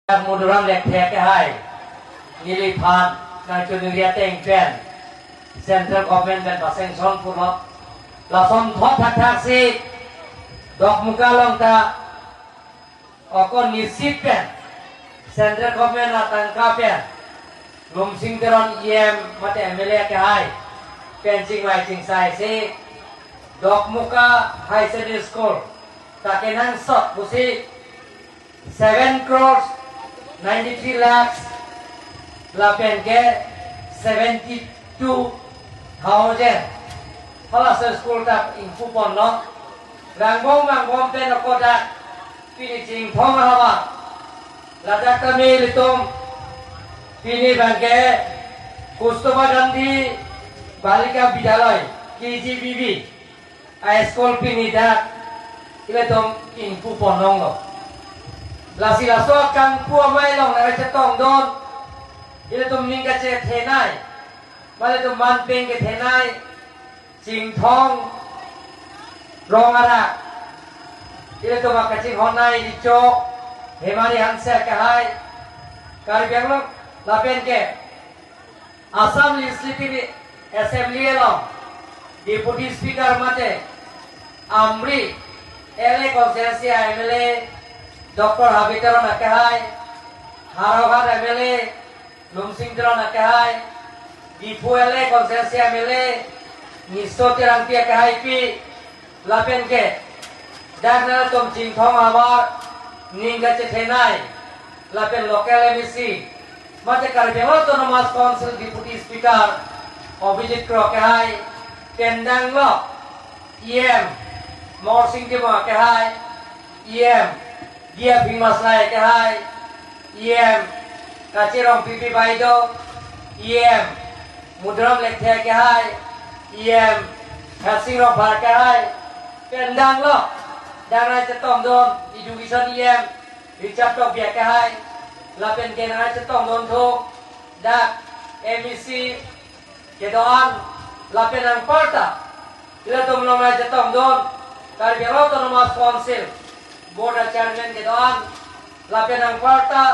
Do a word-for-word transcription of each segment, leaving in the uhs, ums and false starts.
Muduram Lekthe akehai neliphan nangchoningri ateng pen central government pen pasanction pulo. Lason thot thakthaksi Dokmoka along ta okon nisit pen central government atangka pen Lumsing Teron E M mate M L A akehai pen chingvai chingsaisi Dokmoka High Secondary School ta kenangsot pusi seven crores ninety three lakhs lapen ke seventy two thousand halaso school ta ingpu ponlo. Rangbom rangbom pen ako dak pini Chinthong ahavar, ladak tame ilitum pini abangke Kasturba Gandhi Balika Vidyalaya, K G B V, a school pini dak ilitum ingpu ponlonglo. Lasi laso akangpu amei along nangchetongdun, ilitum ning kachethenei, mate ilitum manpeng kethenei, Chinthong rong arat, ilitum akachinghonnei Richok Hemari Hanse akehai, Karbi Anglong lapen ke Assam Legislative Assembly along Deputy Speaker mate Amri L A constituency M L A Doctor Habe Teron akehai, Howraghat M L A Lumsing Teron akehai, Diphu L A constituency M L A Niso Terangpi akehaipi, lapen ke dak nangtum Chinthong ahavar ning kachethenei lapen local M A C mate Karbi Anglong Autonomous Council Deputy Speaker Abhijit Kro akehai, pen danglo E M Morsing Timung akehai, E M Dia Bhingmas Lai akehai, E M Kache Rongpipi Baideo, E M Muduram Lekthe akehai, E M Hersing Rongphar akehai, pen danglo dak nangchetongdun Education E M Richard Tokbi akehai, lapen ke nangchetongdun thu dak M A C kedo-an lapen anparta ilitum along nangchetongdun Karbi Anglong Autonomous Council Board a Chairman kedo-an lapen anparta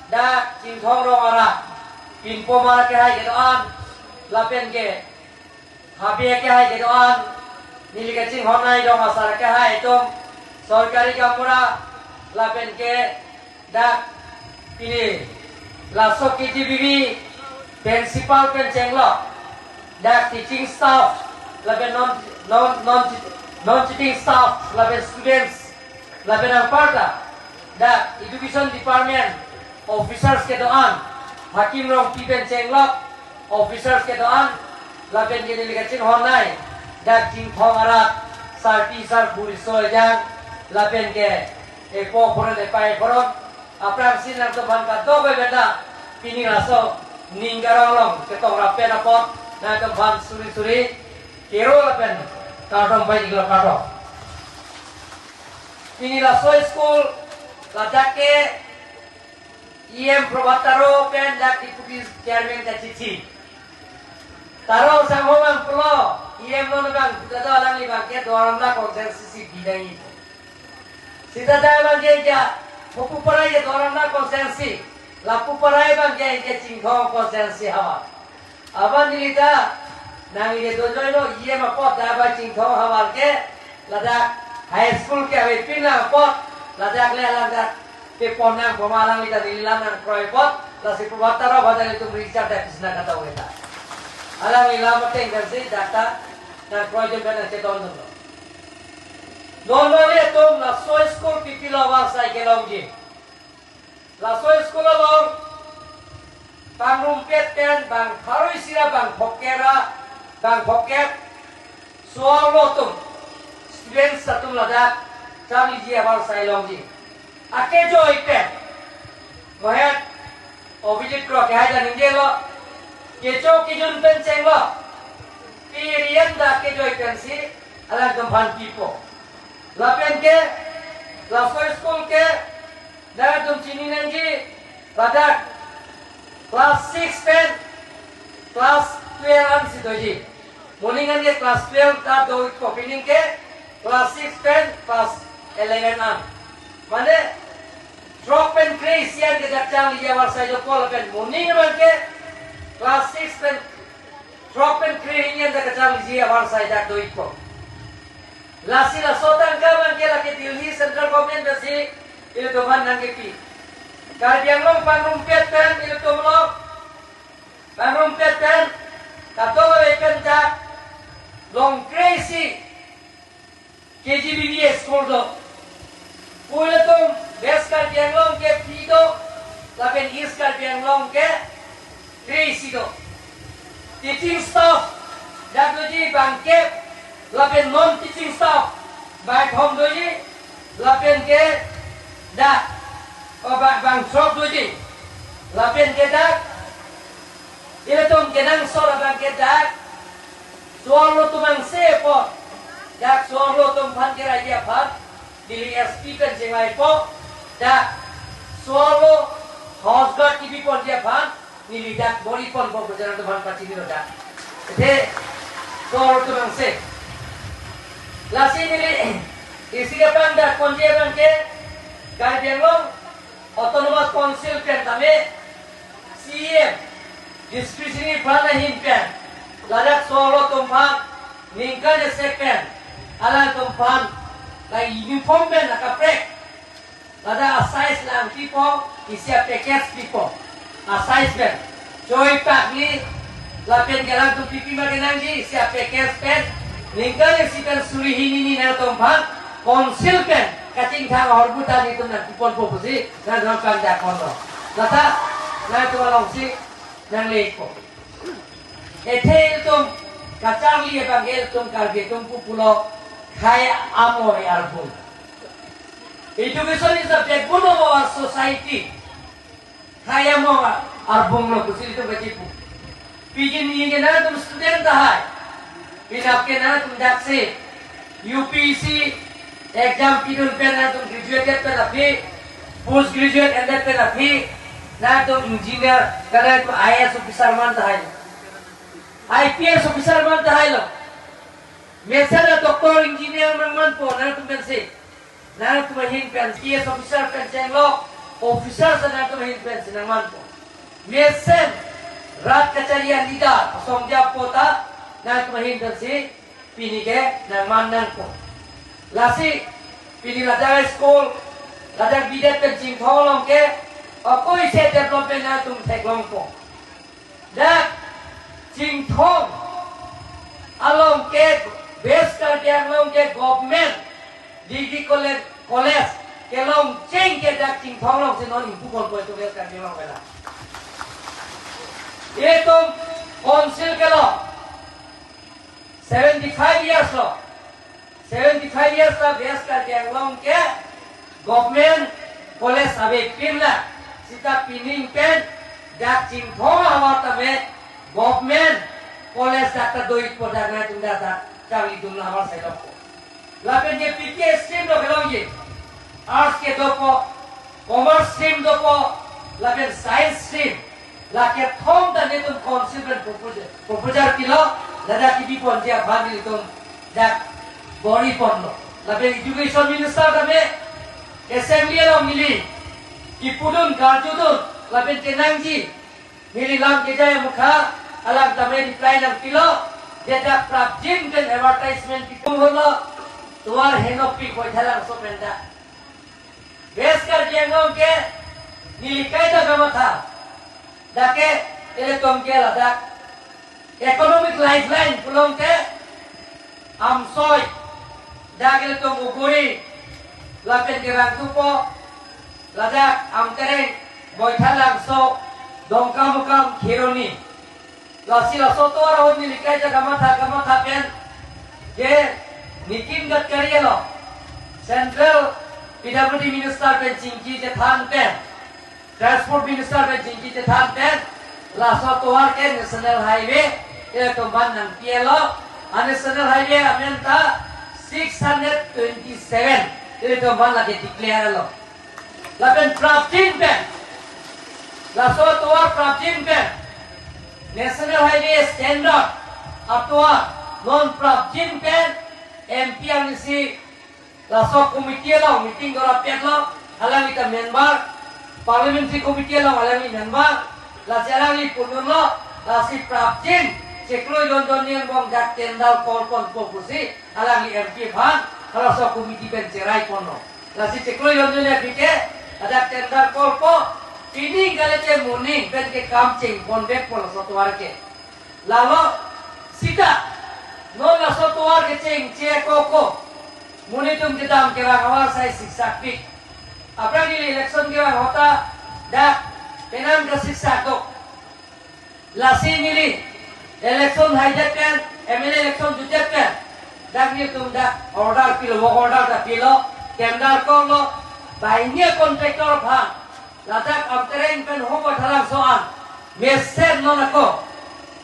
dak Chinthong rong arat, Pinpo Hemari akehai kedo-an lapen ke Habe akehai kedo-an, neli kachinghonnei dong asar akehai atum, sorkari gaonbura lapen ke dak pini laso K G B V principal pen chenglok dak teaching staff lapen non non non non teaching staff lapen students lapen anparta dak Education Department officers kedo-an, Hakim Rongpi pen chenglok officers kedo-an, lapen ke neli kachinghonnei dak Chinthong arat sarpi sarbura, riso ejang lapen ke epo aphuran epai aphuran, aphrangsi nangtumphan kadokave benda pini laso ning karong along ketongrap pen apot nangtumphan suri suri kero lapen kardom pai-iklo, kardom. Pini laso school ladak ke E M Prabhat Taro pen dak Deputy Chairman kachithi. Taro sangho abang pulo, E M non abang puta do, alangli abangke Duar Amla constituency si bidang ipo. Seta dak abangke ja, Hopuparai ke Duar Amla constituency, Lapuparai abangke ke Chinthong constituency havar. Aban neli ta nangli ke dojoilo, E M apot dak ba Chinthong havar ke ladak high school ke avepin lang apot ladak le alang dak te pon nangboma, alangli ta neli lam nangkroi apot, lasi Prabhat Taro ba dak ilitum Richard dak kisna kata weta. Alangli lam ateng pensi dak ta nangkroidun pen nangchetongdunlo. Non non ilitum laso school pipilo avarsai kelongji. Laso school along pangrumpet pen bang pharo isi ra bang phongo ra bang phongo so-arlo atum students atum ladak charliji avarsai longji. Akejoi pen mohet Abhijit Kro akehai ta ningjelo, kecho kejun pen chenglo, pirian ta akejoi pensi alangtumphan pipo. Lapen ke laso school ke nangtum chini nangji, ladak class six pen class twelve ansi doji. Moning an ke class twelve ta do-ikpo, pining ke class six pen class eleven an. Mane Throk pen kre-isi an ke dak charliji avarsai dokok lapen moning abang ke class six pen throk pen kre-hini an dak charliji avarsai dak do-ikpo. Lasi laso tangka abang ke lake Delhi Central Government pensi ilitum aphan nangkepi. Karbi Anglong pangrumpet pen ilitum lo pangrumpet pen kadokave pen dak long kre-isi K G B V S school do. Pu ilitum West Karbi Anglong ke phli do, lapen East Karbi Anglong ke kre-isi do. Teaching staff dak doji bangkep, lapen non teaching staff bangkethom doji, lapen ke dak, o, bang, bangthrok doji, lapen ke dak ilitum kenangsot abang ke dak so-arlo atum angse apot, dak so-arlo atum aphan keraiji aphan neli S P pen chinglaipo, dak so-arlo Coast Guard kebiponji aphan neli dak bor-iponpo pu nangtum aphan pachinilo dak. Athe so-arlo atum angse. Lasi neli isi kepangdakponji abang ke Karbi Anglong Autonomous Council pen tame C E M discretionary fund ahin pen ladak so-arlo atum aphan ningkan isi pen alangtum aphan la uniform pen akaprek ladak a-size lang pipo, isi a-package pipo. A-size pen choi pakli lapen ke alangtum pipi ma kenangji, isi a-package pen ningkan isi pen suri hini hini nangtum aphan Council pen kachingthang ahormu ta nelitum nangpiponpo pusi nangtum aphan pangdakponlo. Lata nangtum alongsi nangle-ikpo. Athe ilitum kacharli abang ke ilitum Karbi atum pu pulo khei amo arbung. Education is the backbone of our society. Khei amo arbung lo pusi ilitum kachipu. Pini ke nangtum student tahai, penap ke nangtum daksi U P S C exam pidun pen nangtum graduated pen aphi, post graduate ended pen aphi nangtum engineer, ka nangtum I A S officer man tahai, I P S officer man tahailo. Mesen a doctor, engineer nangmanpo nangtum pensi. Nangtum ahin pen I A S officer pen chenglo, officer si nangtum ahin pensi nangmanpo. Mesen rat kachari a-leader asong japo ta nangtum ahin pensi pini ke nangman nangpo. Lasi pini ladak school, ladak bidet pen Chinthong along ke akoi se development nangtum theklongpo. Dak Chinthong along ke West Karbi Anglong ke government degree college, college kelongcheng ke dak Chinthong alongsi non ingpu ponpo itum West Karbi Anglong ke la. Itum council ke lo seventy five years lo. Seventy five years ta West Karbi Anglong ke government college avepinlang. Seta pining pen dak Chinthong ahavar tame government college dak ta do-ikpo, dak nangtum dak ta charlidun ahavar sai dokok. Lapen je P P S stream lo kelongji, arts ke dopo, commerce stream dopo, lapen science stream. Lake thom ta nelitum council pen proposal, proposal pilo, ladak kebiponji aphan nelitum dak bor-iponlo. Lapen education minister tame assembly along neli kipudun karjudun lapen kenangji, neli lam kejai amukha alang tame reply nangpilo, je dak prapjin pen advertisement pitum holo, tovar henopik Baithalangso pen dak. West Karbi Anglong ke neli kaita kamatha. Dak ke ilitum ke ladak economic lifeline pulote Amsoi, dak ilitum Uguri, lapen ke bang tupo, ladak Amtereng, Baithalangso, Dongkamukam, Kheroni. Lasi laso tovar ahut neli kaita kamatha kamatha pen ke Nitin Gadkari lo, Central P W D Minister pen chingki chethan pen, Transport Minister pen chingki chethan pen, laso tovar ke National Highway ilitum aphan nangpilo, a National Highway amen ta six hundred twenty-seven ilitum aphan lake declare lo. Lapen prapjin pen, laso tovar prapjin pen, National Highway standard atovar non prapjin pen M P arnisi laso committee along meeting do-rapetlo, alanglita member Parliamentary Committee along alangli member, lasi alangli pundunlo, lasi prapjin chiklo jon jon ni angbong dak tender call ponpo pusi alangli M P aphan halaso committee pen cherai ponlo. Lasi chiklo jon jon ni aphi ke ladak tender call po, pining kali te moning pen ke kam cheng ponbek po laso tovar ke. Lalo sita non laso tovar kecheng che koko, monit atum kedam kevang ahavar sai siksak pik. Aphrang neli election kevang ahut ta dak penang kasiksak do. Lasi neli election haidet pen, M L A election jutdet pen, dak nelitum dak order pilo, work order ta pilo, tender call lo, banghini contractor aphan ladak Amtereng pen Howraghat alam so-an mesen non ako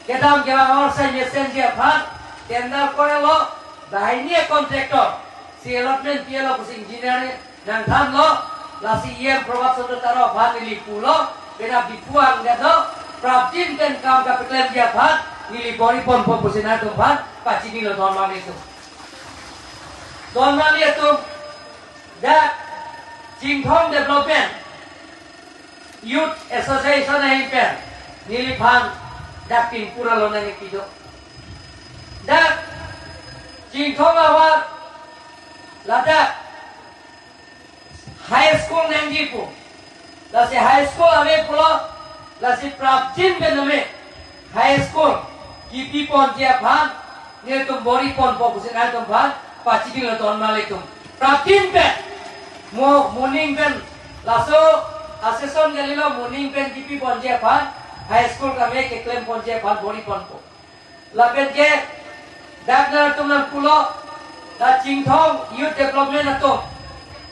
kedam kevang ahavar sai mesenji aphan tender call lo, banghini contractor si allotment pilo pusi engineer nangthanlo. Lasi E M Prabhat Chandra Taro aphan neli pulo, penap Diphu angdetlo, prapjin pen kam kapeklemji aphan neli bor-i ponpo pusi nangtum aphan pachinilo don marli atum. Don marli atum, dak Chinthong Development Youth Association ahin pen neliphan dak pingpura lo nangkipi do. Dak Chinthong ahavar ladak high school nangji pu. Lasi high school ave pulo, lasi prapjin pen name high school kipi ponji aphan nelitum bor-i ponpo pusi nangtum aphan pachinilo don marli atum. Prapjin pen mo moning pen laso a-session kalilo, moning pen kipi ponji aphan, high school kame keklem ponji aphan bor-i ponpo. Lapen ke dak nangtum nangpulo, dak Chinthong Youth Development atum,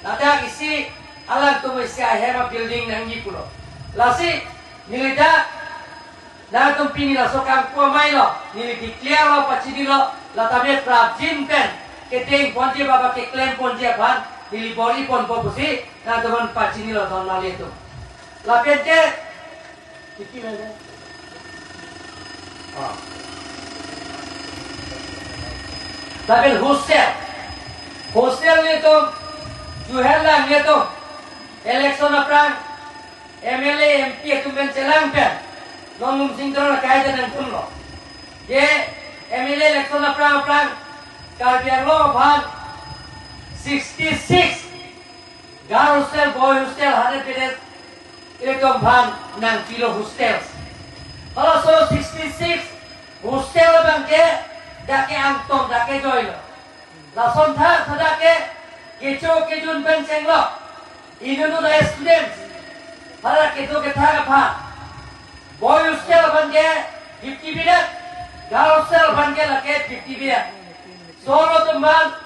ladak isi alangtum isi ahem a-building nangji pulo. Lasi neli dak nangtum pini laso kangpu amei lo, neli declare lo, pachinilo, la tame prapjin pen keteng ponji ba ba keklem ponji aphan neli bor-i ponpo pusi nangtum aphan pachinilo don marli atum. Lapen ke, iki mana? Ah. Lapen hostel, hostel nelitum juhel lang nelitum election aphrang M L A, M P atum pen chelang pen non Lumsing Teron akai ta nangthunlo. Je M L A election aphrang aphrang Karbi Anglong aphan sixty six girl hostel, boy hostel, hundred bedded, ilitum aphan nangpilo hostels. Halaso sixty six hostel abang ke dak ke angtong dak ke joilo. Lason thak thadak ke kecho kejun pen chenglo. Inut inut a-students, hala kedo kethak aphan boy hostel aphan ke fifty bedded, girl hostel aphan ke lake fifty bedded. Solo atum aphan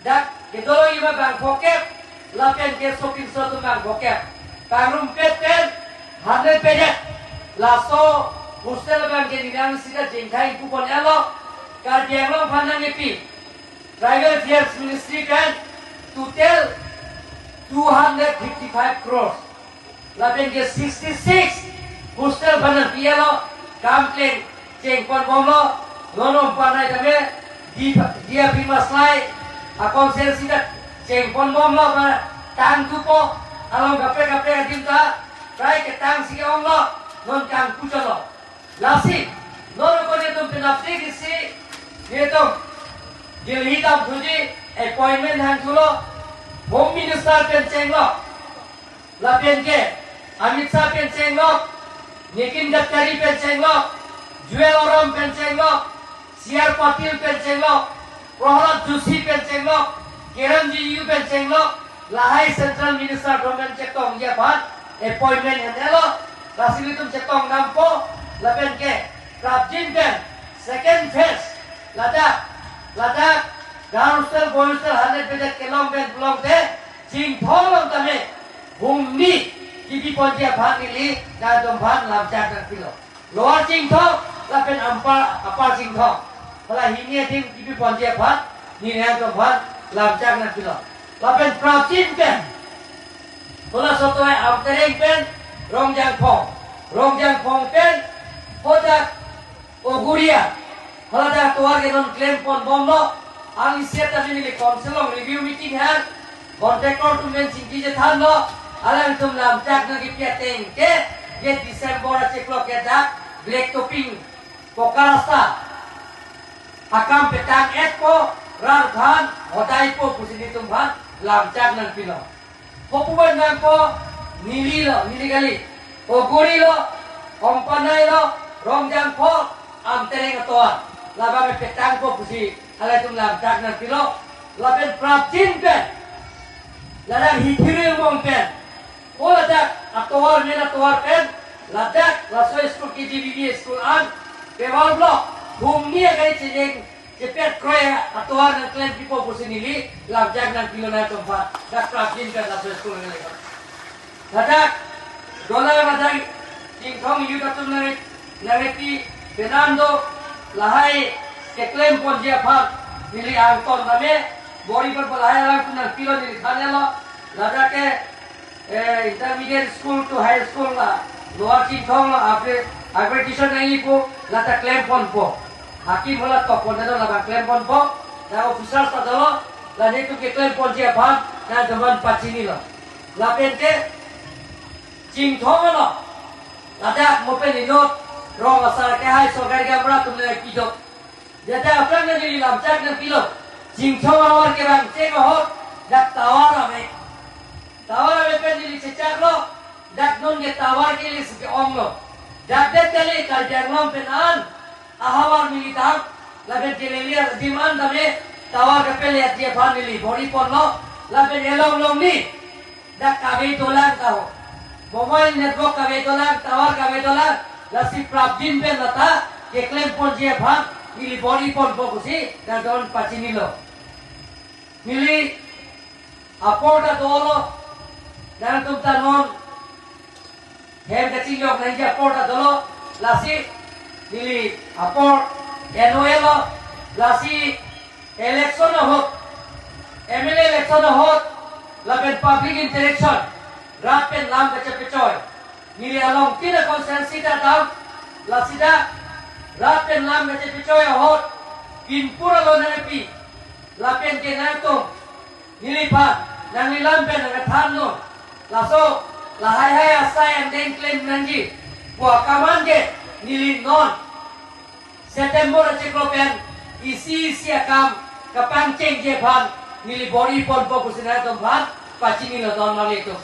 dak kedo ima bang phokep, lapen ke sopinso atum bang phokep. Pangrumpet pen hundred bedded. Laso hostel abang ke nelitum sita jengkhai pu pon alo. Karbi Anglong aphan nangkipi Tribal Affairs Ministry pen total two hundred fifty-five crores. Lapen ke sixty six hostel aphan nangpi alo, kam kleng cheng ponbomlo, non non panai tame, di, di api maslai a-constituency ta cheng ponbomlo, ba tang thupo, along kaprek kaprek adim ta, prai ketang si onglo, non kangpu chotlo. Lasi non ko nelitum penap tik isi, nelitum Delhi damthuji, appointment hangthulo, Home Minister pen chenglo, lapen ke Amit Shah pen chenglo, Nitin Gadkari pen chenglo, Jual Oram pen chenglo, C R Patil pen chenglo, Prahlad Joshi pen chenglo, Kiren Rijiju pen chenglo, lahai Central Minister government chetongji aphan appointment henlo, lasi nelitum chetong dampo, lapen ke prapjin pen second phase ladak, ladak girl hostel, boy hostel hundred bedded kelong pen pulote, Chinthong along tame humni kipi ponji aphan neli nangtum aphan lamchak nangpilo. Lower Chinthong lapen Upper, Upper Chinthong, hala hini adim kipi ponji aphan neli nangtum aphan lamchak nangpilo. Lapen prapjin pen, halaso tovar Amtereng pen Rongjangphong, Rongjangphong pen hadak Oguria, haladak tovar ke non klem ponbomlo. Ang isi ta neli council along review meeting hang, contractor atum pen chingki chethanlo, Alangtum lamchak nangkepi ateng ke, ye December achiklo ke dak black topping, poka rasta akam petang-etpo, rat aphan hodaipo pusi nelitum aphan lamchak nangpilo. Hopu abang nangpo, neli lo, neli kali. Oguri lo, Ompanai lo, Rongjangphol, Amtereng atovar. Labang petangpo pusi alangtum lamchak nangpilo. Lapen prapjin pen, ladak Hithiri angbong pen, o ladak atovar, main atovar pen, ladak laso school, K G B V school an, Pawar block, humni agari chejeng chepet kroi atovar nangklempipo pusi neli lamchak nangpilo nangtumpha. Dak prapjin pen laso school nangli. Ladak dolang, ladak Chinthong youth atum nang, nangkepi penan do, lahai keklemponji aphan neli angton tame, bor-iponpo, lahai alangtum nangpilo neli thanlo. Ladak ke eh, intermediate school to high school la, Lower Chinthong la, upgra-, upgradation nangjipo, lata klemponpo. Hakim hala tokpon do, labang klemponpo, la officers ta dolo, la netum keklemponji aphan, nangtumphan pachinilo. Lapen ke, Chinthong lo, ladak mo pen inut, rong asar kehai sorkari gamra atum nangpidok. Jata aphrang neli lamchak nangpilo. Chinthong ahavar kevang cheng ahut, dak tower ave. Tower ave pen neli chechaklo, dak non ke tower ke lisi ke-onglo. Dak det kali Karbi Anglong pen an ahavar neli dam, lapen ke neli adim an tame tower kapele atji aphan neli bor-iponlo, lapen elong longni dak kave dolang taho. Mobile network kave dolang, tower kave dolang, lasi prapjin pen lata keklemponji aphan neli bor-iponpo pusi nangtumphan pachinilo. Neli apor ta dolo, nangtum ta non hem kachingjok nangji apor ta dolo, lasi neli apor N O A lo, lasi election ahut, M L A election ahut, lapen public interaction, rat pen lam kachepechoi. Neli along tina constituency ta dam, lasi dak rat pen lam kachepechoi ahut, pinpur alo nangpi, lapen ke nangtum neliphan, nangli lam pen nangkethanlo. Laso, lahai hai asai angdeng klem nangji pu akam an ke, neli non September achiklo pen isi isi akam kapangchengji aphan neli bor-iponpo pusi nangtumphan pachinilo don malitum.